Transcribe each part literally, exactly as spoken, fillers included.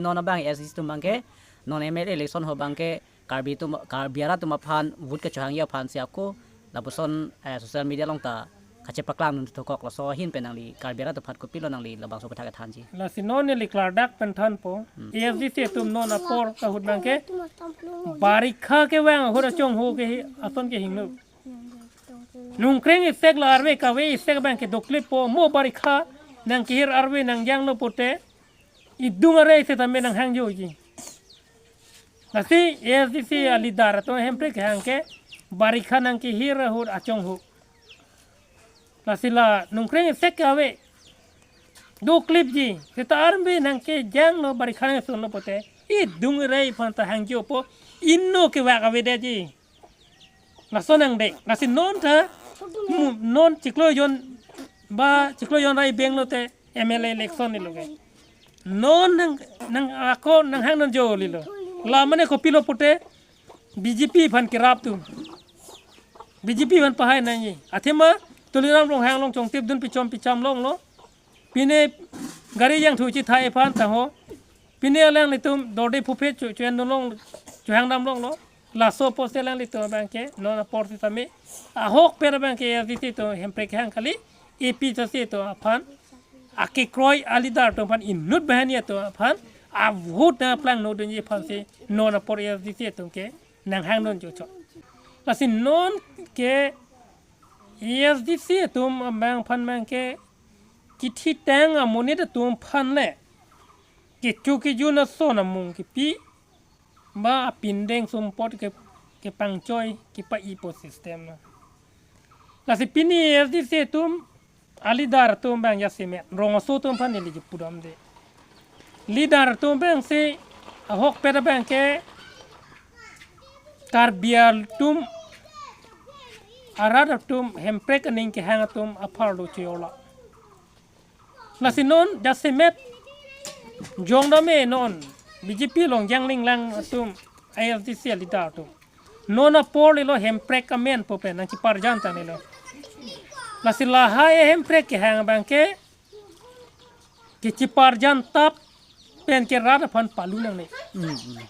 Non abang A S D C atum abangke, non M L A election ho abangke, Karbi atum, Karbi arat atum aphan vote kechohangji aphan si ako, lapuson, eh, social media along ta kachepaklang nangthu thokok, laso ahin pen nangli Karbi arat atum aphan kopilo nangli labangso aputhak kethanji? Lasi non neli klardak pen thanpo. Hmm. A S D C atum non apor ahut abangke, barikha kevang ahut achongho ke ason kehingno. Nungkreng isi la arve kave isi abangke doklippo, mo barikha nangkehir arve nangjanglo pute, idung arei setame nanghangjoji. Lasi A S D C a-leader atum hemprek kehang ke, barikha nangkehir ahut achongho. Lasi la nungkreng isi kave doklipji, seta arve nangkejanglo, barikha nangsunlo pute, idung arei aphan ta hangjopo, inno kevak avedetji. Laso nangde, lasi non ta, mu-, non chiklo jon, ba chiklo jon ra ibeng lote M L A election ni lo ke. Non nang, nang ako nanghang nangjo lilo. La mane kopilo pute, B J P aphan kerap atum, B J P aphan pahai nangji. Athema Tuliram Ronghang along chongtip dun pichom picham longlo. Pine gari jangthu chithai aphan taho. Pine alanglitum dorde phuphe chu, chu-en dun long, chuhang dam longlo. Laso apotsi alanglitum abangke non apor setame, ahokpet abangke A S D C atum hemprek kehang kali, A P H L C atum aphan, akekroi a-leader atum aphan, inut banghini atum aphan, a-vote nangplang nodunji aphan si non apor A S D C atum ke nanghang nangjocho. Lasi non ke A S D C atum abang aphan abangke, kithitang amonit atum aphan le kecho kejun ason amung kepi, ba apindeng sumpot ke, kepangchoi kepa-ipo system na. Lasi pini A S D C atum a-leader atum abang jasemet, rong aso atum aphan neli kipudamde. Leader atum abangsi ahokpet abangke Karbi atum, arat atum hemprek aning kehang atum apharlo cheyola. Lasi non jasemet jongdame non B J P along janglinglang atum, A S D C a-leader atum. Non apor lilo hemprek amen pu pen nangchiparjan tang lilo. Lasi lahai hemprek kehang abangke, kechiparjan tap pen ke rat aphan palu nangne. Hmm, hmm.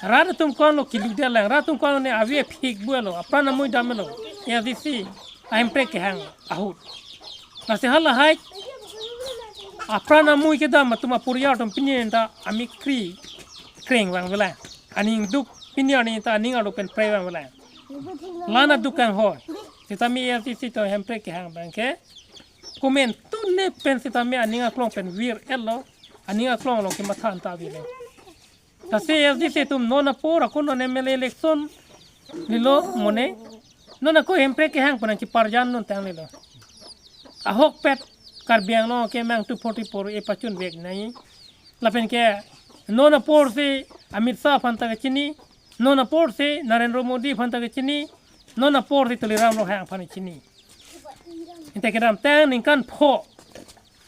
Rat atum konlo kilu detlang, rat atum konlo ne ave phik buelo, apran amui damlo, A S D C ahemprek kehang ahut. Lasi halahai apran amui kedam atum aporiar atum pini ta amikri kreng vangvelang. Aning duk pini arni ta aning arlo pen prei vangvelang. Lana duk kanghoi. Setame A S D C atum hemprek kehang abangke, komantu ne pen setame aning aklong pen vir-etlo, aning aklong along kematha anta avelo. Lasi A S D C atum non apor ako non M L A election lilo mane, non ako hemprek kehang pu nangchiparjan non tang lilo. Ahokpet Karbi Anglong ke mang two forty-four epachun vek nai. Lapen ke non apor si Amit Shah aphan ta kechini, non apor si Narendra Modi aphan ta kechini, non apor si Tuliram Ronghang aphan chini. Inte kedamtang ningkan pho,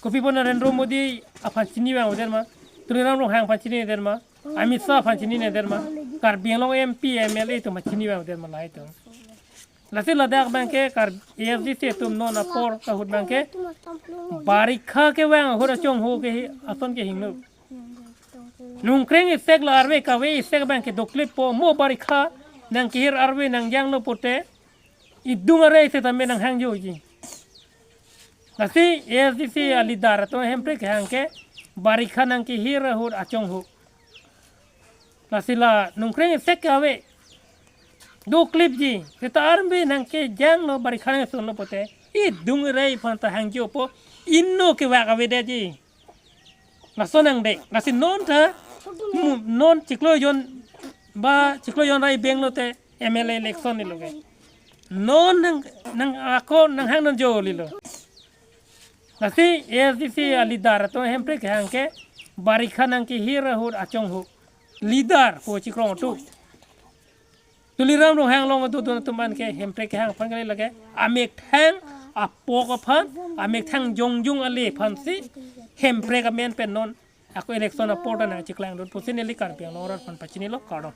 kopi pu Narendra Modi aphan chini vangvedet ma, Tuliram Ronghang aphan chininedet ma, Amit Shah aphan chininedet ma, Karbi Anglong M P, M L A atum aphan chini vangvedet ma lahai atum. Lasi ladak abangke Kar-, A S D C atum non apor ahut abangke, barikha kevang ahut achongho ke ason kehingno. Nungkreng isi la arve kave isi abangke doklippo, mo barikha nangkehir arve nangjanglo pute, idung arei setame nanghangjoji. Lasi A S D C a-leader atum hemprek kehang ke, barikha nangkehir ahut achongho. Lasi la nungkreng isi kave doklipji, seta arve nangkejanglo, barikha nangsunlo pute, idung arei aphan ta hangjopo, inno kevak avedetji. Laso nangde, lasi non ta, mu-, non chiklo jon, ba chiklo jon ra ibeng lote M L A election ni lo ke. Non nang, nang ako nanghang nangjo lilo. Lasi A S D C a-leader atum hemprek kehang ke, barikha nangkehir ahut achongho. Leader pu chikrong atum. Tuliram Ronghang along adodun atum an ke hemprek kehang aphan kali lake. Amethang apok aphan, amethang jongjung ale aphan si hemprek amen pen non ako election apor ta nangchiklangdun pusi neli Karbi Anglong arat aphan pachinilo, kardom.